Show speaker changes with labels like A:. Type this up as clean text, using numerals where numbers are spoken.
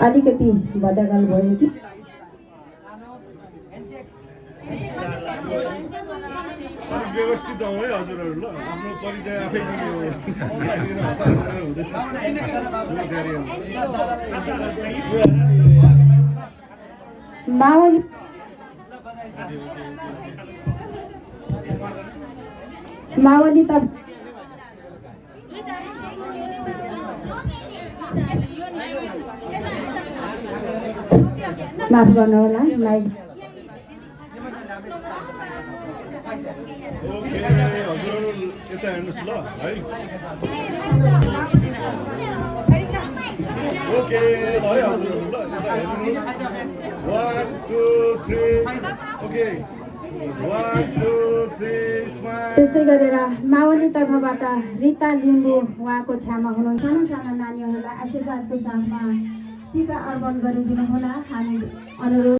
A: अलिकति बदगल भयो कि
B: व्यवस्थित आउँ है हजुरहरू ल आफ्नो परिचय आफै दिने हो यहाँनिर हतार गरेर हुँदैन
A: मावली मावली त माफ गर्नु होला मलाई
B: ओके हजुरहरू यता हेर्नुहोस् ल है ओके ल है हजुरहरू ल यता हेर्नुहोस् 1 2 3 ओके 1 2 3 स्माइल
A: त्यसै गरेर मावली तर्फबाट रिता लिम्बू उहाँको छ्यामा हुनुहुन्छ साना साना नानीहरूलाई आशीर्वादको साथमा टीका अर्पण गरिदिनु होला हामी अनुरोध